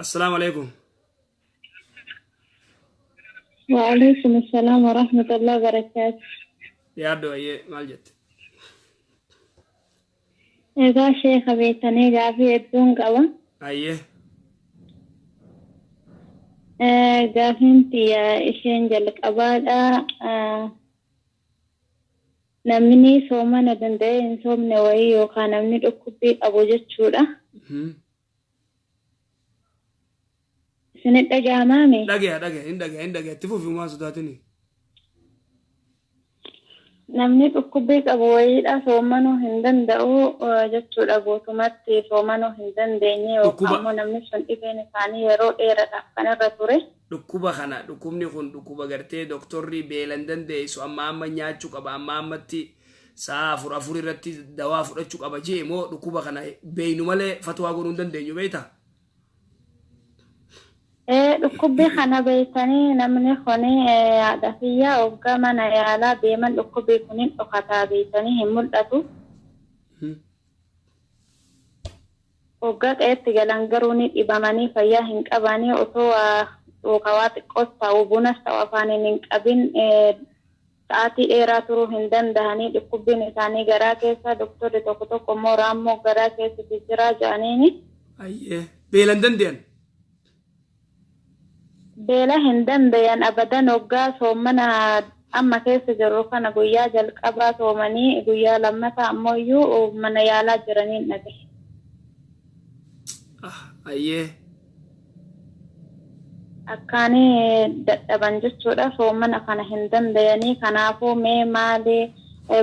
Assalaamu alaikum. وعليكم السلام ورحمة الله وبركاته. Dhiyaadhu, ayyee, maal jette? Egaa sheeka, beektanii gaafii hedduun qaba. Ayyee. Gaafiin tiyya isheen jalqabaadha. Namni soomana danda'ee hin soomne wayii yookaan namni dhukkubbii qabu jechuudha. Isinit dhaga'amaami? Dhagaya, dhagaya, hin dhagaya, hin dhagaya. Itti fufi, waan sodaatini. Namni dhukkubbii qabu wayiidha, soomanuu hin danda'u jechuudha, guutumatti soomanuu hin dandeenye yookaan immoo namni sun dhibeen isaanii yeroo dheeraadhaaf kan irra ture. Dhukkuba kana, dhukkubni kun dhukkuba gartee doktorri beelan dandeessu, amma amma nyaachuu qaba, amma ammatti sa'a afur afur irratti dawaa fudhachuu qaba jee moo dhukkuba kana beeynu malee fatwaa godhuu hin dandeenyu, beeyta? Dhukkubbii kana beektanii, namni kun haadha kiyyaa hoggaa mana yaalaa deeman dhukkubbii kun hin dhokataa, beektanii, hin mul'atu. Hoggaa qe'etti galan garuu ni dhibamanii, fayyaa hin qabanii, osoo waa yookaan waa xiqqoos ta'u, bunas ta'u, afaaniin hin qabin sa'aatii dheeraa turuu hin danda'anii. Dhukkubbiin isaanii garaa keessa, doktorri tokko tokko immoo raammoo garaa keessatti jira jedhaniini. Ayyee, beelan danda'an. Beela hin dandayan abadan. Hoggaa soomana amma keessa jirru kana guyyaa jalqabaa soomanii, guyyaa lammataa ammoo iyyuu mana yaalaa jiraniin dhagahe. Ayyee. Akkaanii dadhaban jechuudha, soomana kana hin dandayanii. Kanaafuu mee maali,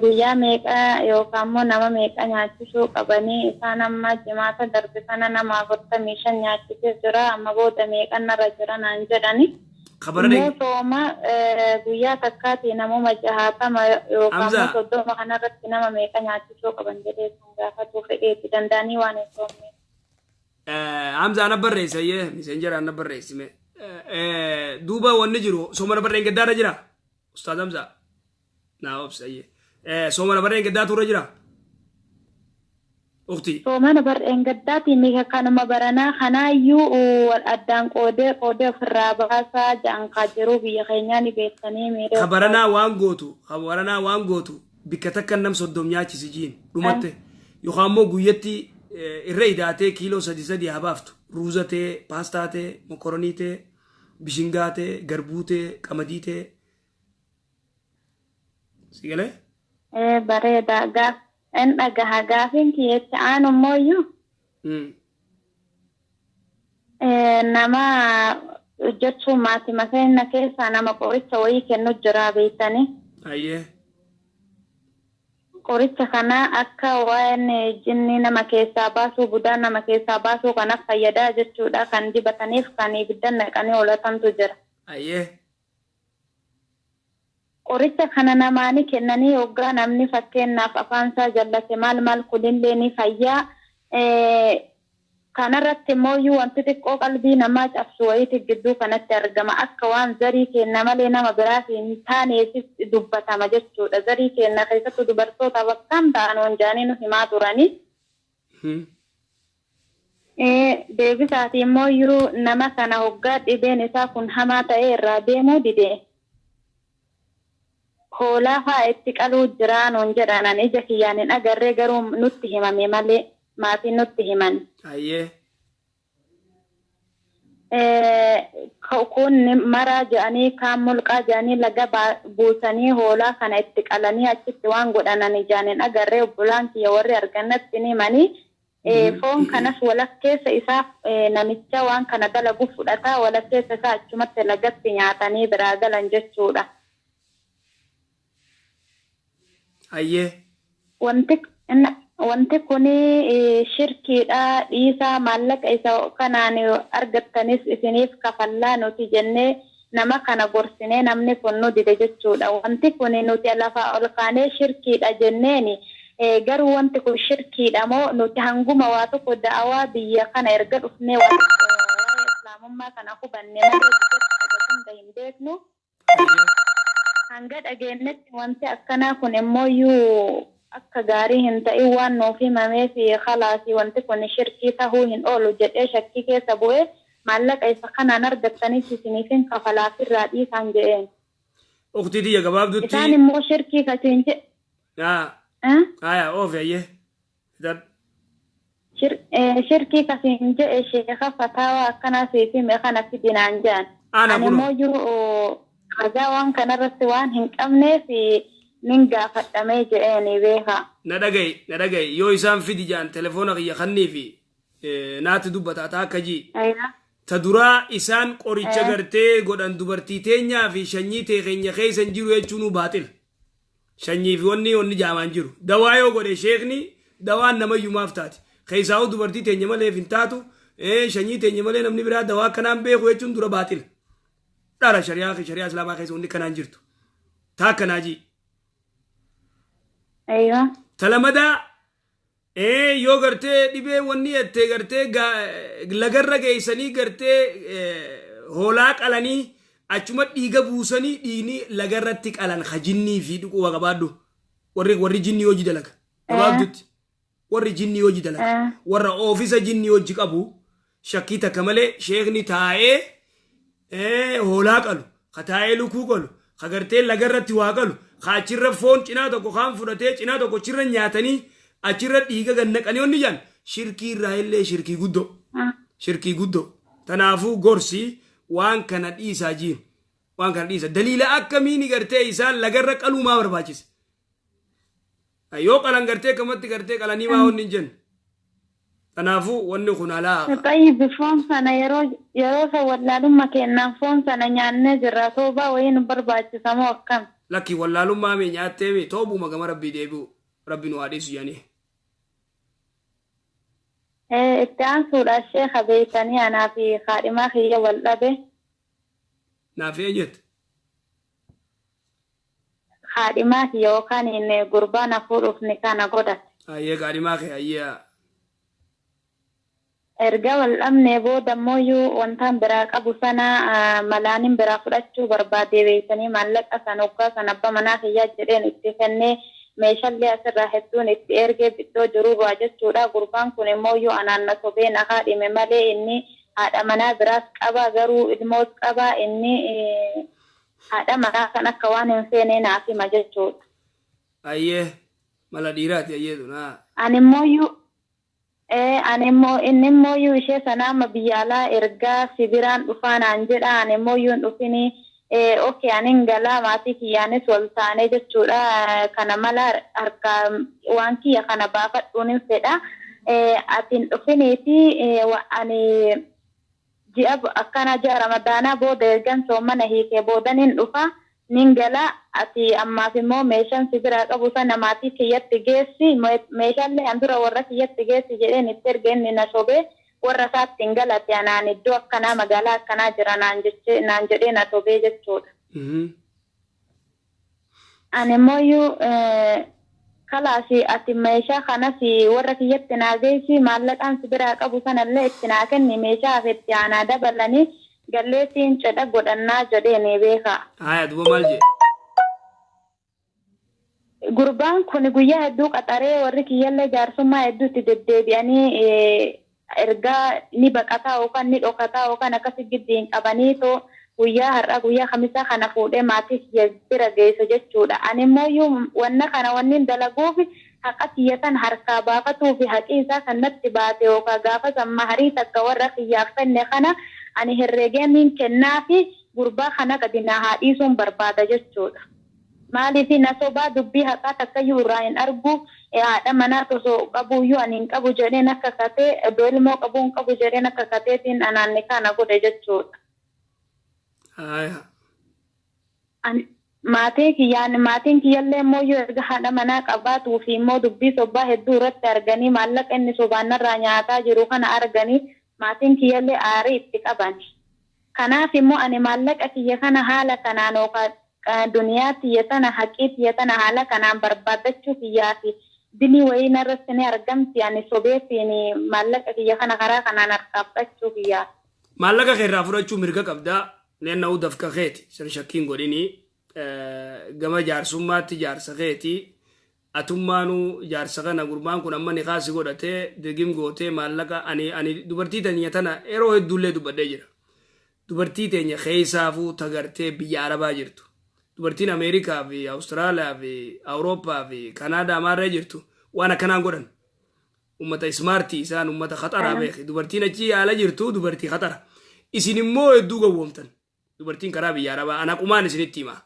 guyyaa meeqa yookaan immoo nama meeqa nyaachisuu qabanii? Isaan amma jimaata darbe kana nama 45 nyaachisee jira, amma booda meeqa narra jira naan jedhani. Kabara Immoo sooma guyyaa takkaati namuma 60 yookaan Hamza. immoo 30 kanarratti nama meeqa nyaachisuu qaban jedhee kan gaafatuu fedheeti, danda'anii waan hin soomneef. Hamza, ana barreessa, ayyee, messenger ana barreessime. Duuba wanni jiru soomana barreen gaddaarra jira. Ustaaz Hamza. Naa obsi, ayyee. Soomana barreen gaddaatu irra jira. Ukti. Soomana barreen gaddaatii mika, kanuma baranaa kanaayyuu wal addaan qoodee qoodee ofirraa baasaa ja'an kaa jiruu biyya keenyaa ni beektanii miiree. Kabaranaa waan gootu, kabaranaa waan gootu, bikka takka nam 30 nyaachisi jiin dhumatte, yookaan immoo guyyatti irra idaatee kiiloo sadi sadi haa baaftu, ruuza ta'e, paastaa ta'e, mokoronii ta'e, bishingaa ta'e, garbuu ta'e, qamadii ta'e, si galee? Bareeda, gaaf in dhagaha. Gaafiin kiyyetti aanu immoo nama jechuun maatii keenya keessaa nama qoricha wayii kennu jira, beektanii. Ayyee. Qoricha kana akka waan jinni nama keessaa baasuu, budaa nama keessaa baasuu kanaaf fayyadaa jechuudha. Kan dibataniif kan ibidda naqanii olatantu jira. Ayyee. Qoricha kana namaani kennanii, hoggaa namni fakkeenyaaf afaansaa jallate maal maal kunillee ni fayyaa. Kanarratti immoo wanti xiqqoo qalbii namaa cabsu wayiiti gidduu kanatti argama. Akka waan zarii kenna malee nama biraaf hin taaneefis dubbatama jechuudha. Zarii kenna keessattuu dubartootaaf akkam ta'an honjaanii nu himaa turanii. Deebisaati immoo iyyuu nama kana hoggaa dhibeen isaa kun hamaa ta'ee irraa deemuu dide, hoolaa fa'aa itti qaluu jiraa nuun jedhan. Ani ija kiyyaan hin agarree, garuu nutti himame malee, maatiin nutti himan. Ayyee. Kun maraa jedhanii, kaan mulqaa jedhanii, laga buusanii hoolaa kana itti qalanii achitti waan godhanan ijaan hin agarree, obbolaan kiyya warri argannatti ni himanii. Foon kanas walakkeessa isaa namicha waan kana dalagu fudhataa, walakkeessa isaa achumatti lagatti nyaatanii biraa galan jechuudha. Ayyee. Wanti kuni shirkiidha, dhiisaa, maallaqa isa kanaan argattanis isiniif kafallaa nuti jennee nama kana gorsinee, namni kun nu dide jechuudha. Wanti kuni nuti lafaa ol kaanee shirkiidha jenneeni, garuu wanti kun shirkiidha moo nuti hanguma waa tokko da'awaa biyya kana erga dhufnee waa'ee islaamummaa kana hubanne malee biyyatti haga hunda hin beeknu. Hanga dhageenyetti wanti akkanaa kun immoo akka gaarii hin ta'in waan nuuf himamee fi khalaasii wanti kun shirkii tahuu hin oolu jedhee shakkii keessa bu'ee. Maallaqa isa kanaan argattanis isiniifin kafalaaf irraa dhiisaan jedheen. Uktii tiyya gabaabdutti. Isaan immoo shirkii kasiin jedhe. Aya oofi ayyee. Shirkii kasiin jedhe sheeka fataawaa akkanaa siif hime kana fidinaan jedhan. Ana Ani kunoo. immoo jiru ragaa waan kanarratti waan hin qabneef nin gaafadhamee jedheeni beeka. Na dhaga'i, na dhaga'i, yoo isaan fidi jaan telefoona kiyya kannii fi naatti dubbata ata akka jii. Ta duraa isaan qoricha gartee godhan dubartii teenyaa fi shanyii tee keenya keessa hin jiru jechuunuu baaxila. Shanyii fi wanni wanni jaamaan jiru. Dawaa yoo godhe sheekni dawaan namayyumaaf taati. Keessaa'uu dubartii teenya maleef hin taatu. Shanyii teenya malee namni biraa dawaa akkanaan beeku jechuun dura baaxila. Dhara shari'aa shari'aa islaamaa keessa wanni akkanaan jirtu. Taa akkanaa jii. Ta lamadaa yoo gartee dhibee wanni jettee gartee lagarra geessanii gartee hoolaa qalanii achuma dhiiga buusanii dhiigni lagarratti qalan ka jinnii fi dhuquba qabaadhu. Warri jinnii hojii dalaga. Gabaabdutti. Warri jinnii hojii dalaga. Warra oofisa jinnii hojii qabu shakkii takka malee sheekni taa'ee hoolaa qalu, ka taa'ee lukuu qalu, ka gartee lagarratti waa qalu, ka achirra foon cinaa tokko kaan fudhatee cinaa tokko achirra nyaatanii achirra dhiiga gad naqanii wanni jedhan shirkii irraa illee shirkii guddoo. Shirkii guddoo. Tanaafuu gorsi waan kana dhiisaa jiin. Waan kana dhiisa. Daliila akkamiini gartee isaan lagarra qaluu maa barbaachise? Yoo qalan gartee kamatti gartee qalanii maa wanni hin jenne. Kanaafuu wanni kun alaa. Xayyibi foon sana yeroo yeroo san wallaalumma kennaan foon sana nyaannee jirra. Toobaa wayii nu barbaachisa moo akkam? Lakki, wallaalummaa mee nyaattee mee toobuma gama rabbii deebi'u rabbi nu haa dhiisu jedhanii. Itti aansuudhaan sheeka beeytanii anaa fi haadhimaa kiyya wal dhabe. Naaf eenyutti? Haadhimaa kiyya yookaan inni gurbaa na fuudhuuf ni kana godhate. Ayyee, qaadhimaa kee, ayyee. Erga wal dhabnee booda immoo wantaan biraa qabu sana malaanin biraa fudhachuu barbaade beeytanii maallaqa sana waggaa sana abbaa manaa kiyyaa jedheen itti kennee meeshaalee asirraa hedduun itti ergee biddoo jirurraa jechuudha. Gurbaan kun immoo yoo anaan na sobee na haadhime malee inni haadha manaa biraas qaba, garuu ilmoos qaba, inni haadha manaa kan akka waan hin feene naaf hima jechuudha. Ayyee, mala dhiiraati ayyee tun haa. Ani immoo ani immoo inni immoo ishee sana amma biyya alaa ergaa si biraan dhufaa naan jedha, ani immoo hin dhufini, okay, ani hin galaa, maatii kiyyaanis wal taanee jechuudha, kana mala harkaa waan kiyya kana baafadhuun hin fedha, ati hin dhufiniiti, ani ji'a akkana ji'a ramadaanaa booda ergan soomana hiikee boodan hin dhufa, nin gala, ati ammaaf immoo meeshaan si biraa qabu sana maatii kiyyatti geessi, meeshaalee an dura warra kiyyatti geessi jedheen itti erge, inni na sobee warra isaatti hin galate, anaan iddoo akkanaa magaalaa akkanaa jira naan jechee naan jedhee na sobee jechuudha. Ani immoo kalaasi ati meeshaa kanas warra kiyyatti naa geessi, maallaqaan si biraa qabu sanallee itti naa kenni, meeshaa hafe itti aanaa dabalanii galleessiin cidha godhannaa jedheen beeka. Haya, duba maal jee? Gurbaan kun guyyaa hedduu qaxaree warri kiyyallee jaarsummaa hedduu itti deddeebi'anii ergaa ni baqataa yookaan ni dhokataa yookaan akkasi giddiin qabanii too guyyaa har'a guyyaa kamisaa kana fuudhee maatii kiyya bira geessa jechuudha. Ani immoo wanna kana wanni dalaguuf haqa kiyya san harkaa baafatuu fi haqi isaa kan natti baate yookaan gaafa san maharii takka warra kiyyaaf kenne kana ani herregeen kennaa fi gurbaa kana gadi na haa dhiisuun barbaada jechuudha. Maaliif na sobaa, dubbii haqaa takkayyuu irraa hin argu, haadha manaa osoo qabuyyuu ani hin qabu jedheen akka katee, iddoo ilmoo qabuu hin qabu jedheen akka kateetiin anaan ni kana godhe jechuudha. Haya. Maatiin kiyyaan maatiin kiyyallee immoo yoo erga haadha manaa qabaatuu fi immoo dubbii sobaa hedduu irratti arganii maallaqa inni sobaanarraa nyaataa jiru kana arganii maatiin kiyyallee aarii itti qaban. Kanaaf immoo ani maallaqa kiyya kana haala kanaan yookaan duniyaa tiyya tana haqii tiyya tana haala kanaan barbaaddachuu kiyyaa fi dilii wayii narratti ni argamti ani sobeetiin maallaqa kiyya kana karaa kanaan harkaa fudhachuu kiyyaa. Maallaqa kee irraa fudhachuu mirga qabdaa. Leenna'uu dafka keeti. San shakkiin godhini. Gama jaarsummaatti jaarsa keeti. Atummaanuu jaarsa kana, gurbaan kun amma nikaa si godhatee dirgim gootee maallaqa. Ani dubartii teenya tana yeroo hedduullee dubbadhee jira. Dubartii teenya keessaafuu tagartee biyya Arabaa jirtu. Dubartiin Ameerikaa fi Awustiraaliyaa fi Awurooppaa fi Kanaadaa maarree jirtu waan akkanaan godhan. Ummata smart isaan, ummata khaxaraa beeki. Dubartiin achi haala jirtu dubartii khaxara. Isin immoo hedduu gowwoomtan. Dubartiin karaa biyya Arabaa ana qumaan isinitti hima.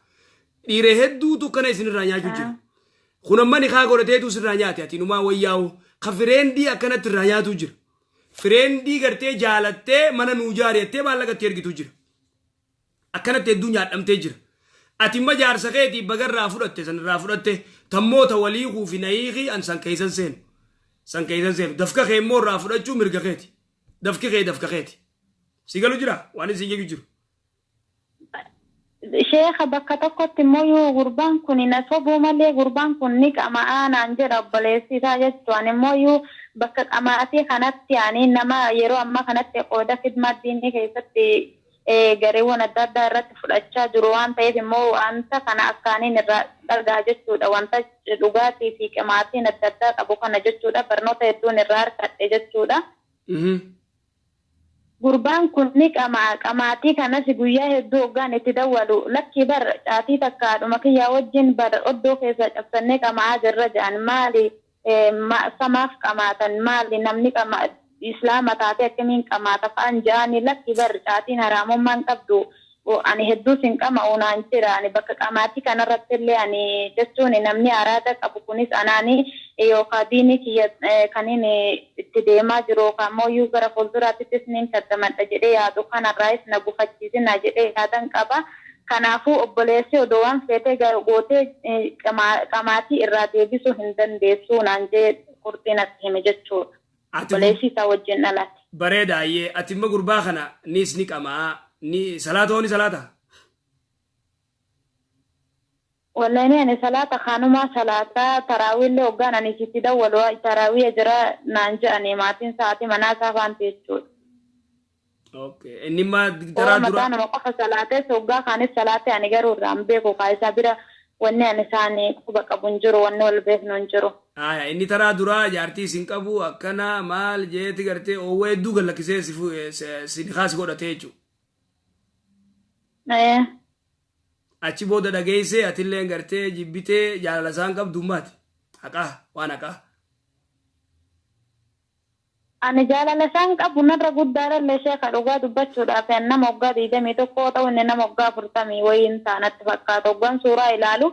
Dhiira hedduutu kana isinirraa nyaachuu jira. Kun amma nikaa godhateetu sirraa nyaate, ati numaa wayyaa'u. Ka friend akkanatti irraa nyaatu jira. Friend gartee jaalattee mana nuu jaariyattee maallaqa itti ergitu jira. Akkanatti hedduu nyaadhamtee jira. Ati imma jaarsa keetii bagarraa fudhatte, sanirraa fudhatte, tammoota walii kuufi nayiikii an san keessan seenu. San keessan seenu. Dafka kee immoo irraa fudhachuu mirga keeti. Dafki kee dafka keeti. Si galu jira waan isin jedhu jiru. Sheeka, bakka tokkotti immoo yoo gurbaan kun na sobuu malee, gurbaan kun ni qama'aa naan jedha obboleessi isaa jechuun. Immoo yoo bakka qama'aatii kanatti ani nama yeroo ammaa kanatti qooda khidmaa diinii keessatti gareewwan adda addaa irratti fudhachaa jiru waan ta'eef, immoo wanta kana akkaaniin irraa dhagaa jechuudha. Wanta dhugaatii fi qimaatiin adda addaa qabu kana jechuudha, barnoota hedduun irraa argadhe jechuudha. Gurbaan kun ni qama'a. Qamaatii kanas guyyaa hedduu hoggaan itti dawwalu, "Lakkii bar, caatii takkaadhuma kiyyaa wajjin bar oddoo keessa cabsannee qama'aa jirra," jedhan. Maali samaaf qamaatan? Maali namni qama islaama taatee akkamiin qamaata fa'aan jedhani. "Lakki bar, caatiin haraamummaan qabdu, ani hedduu sin qama'u," naan jira. Ani bakka qamaatii kanarratti illee ani jechuun namni araada qabu kunis anaani yookaan diinii kiyya kaniin itti deemaa jiru yookaan immoo gara fuulduraattis niin kaddamadha jedhee yaadu kanarraayis na gufachiisina jedhee yaadan qaba. Kanaafuu obboleessi odoo waan feetee gootee qamaatii irraa deebisuu hin dandeessu naan jee, qurxiin natti hime jechuudha. Obboleessi isaa wajjin dhalate. Bareedaayyee, ati imma gurbaa kana nis ni qamaa ni salaata ni salaata. Wallahi ani salaata kanumaa salaataa, taraawiillee hoggaan ani sitti dawwalu taraawiya jira naan jedhani maatiin sa'aatii manaa isaa faanti jechuudha. Okay. Inni imma taraa dura. Ramadaanuma qofa salaatee, hoggaa kaanis salaatee, ani garuu irraa hin beeku. Kaa isaa bira wanni ani isaanii quba qabu hin jiru, wanni wal beeknu hin jiru. Aya, inni taraa duraa jaartii isin qabu akkana maal jeeti gartee oowwa hedduu gallakkisee si nikaas godhatee jechuudha. Achi booda dhageessee atillee gartee jibbitee jaalala isaan qabdu maati. Haqaa waan haqaa. Ani jaalala isaan qabu narra guddaadha sheeka, dhugaa dubbachuudhaaf ani nama waggaa 21 ta'u, inni nama waggaa 40 wayiin taanatti fakkaata. Waggaan suuraa ilaalu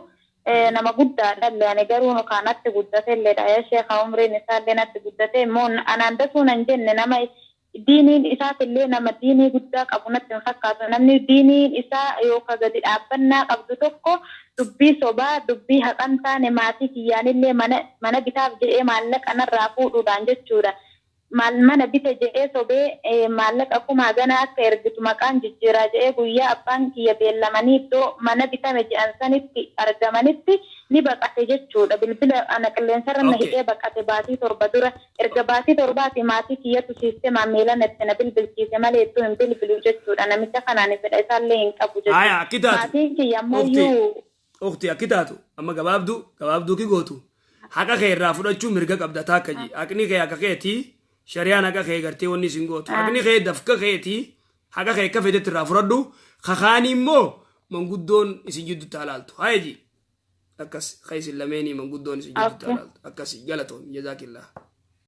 nama guddaadha illee, ani garuu kanatti guddate illeedha sheeka, umriin isaallee natti guddate. Immoo anaan dasuu nan jenne, nama diiniin isaatillee nama diinii guddaa qabu natti hin fakkaatu. Namni diiniin isaa yookaan gadi dhaabbannaa qabdu tokko dubbii sobaa, dubbii haqan taane, maatii kiyyaanillee mana bitaaf jedhee maallaqa narraa fuudhuudhaan jechuudha. Maal mana bite jedhee sobee maallaqa kumaa gana akka ergitu maqaan jijjiiraa jedhee, guyyaa abbaan kiyya beellamanii iddoo mana bitame jedhan sanitti argamanitti ni baqate jechuudha. Bilbila ana qilleensarra na hidhee baqate baatii 7 dura. Erga baatii 7ti maatii kiyyatu siistemaan miilan itti na bilbilchiise malee iddoo hin bilbilu jechuudha. Namicha kanaan fedha isaallee hin qabu jechuudha. Akki taatu. Maatiin kiyya ammoo Ukti, akki taatu amma gabaabduu gabaabduu ki gootu, haqa kee irraa fudhachuu mirga qabda taakka ji. Haqni kee haqa keetii, shari'aan haqa kee gartee wanni isin gootu. Haqni kee dafka keetii, haqa kee akka feetetti irraa fudhadhu. Kakaanii immoo manguddoon isin jidduutti halaaltu. Haa ji. Akkas ka isin lameenii manguddoon isin jidduutti halaaltu. Akkasi, galatoom, jazaakillah.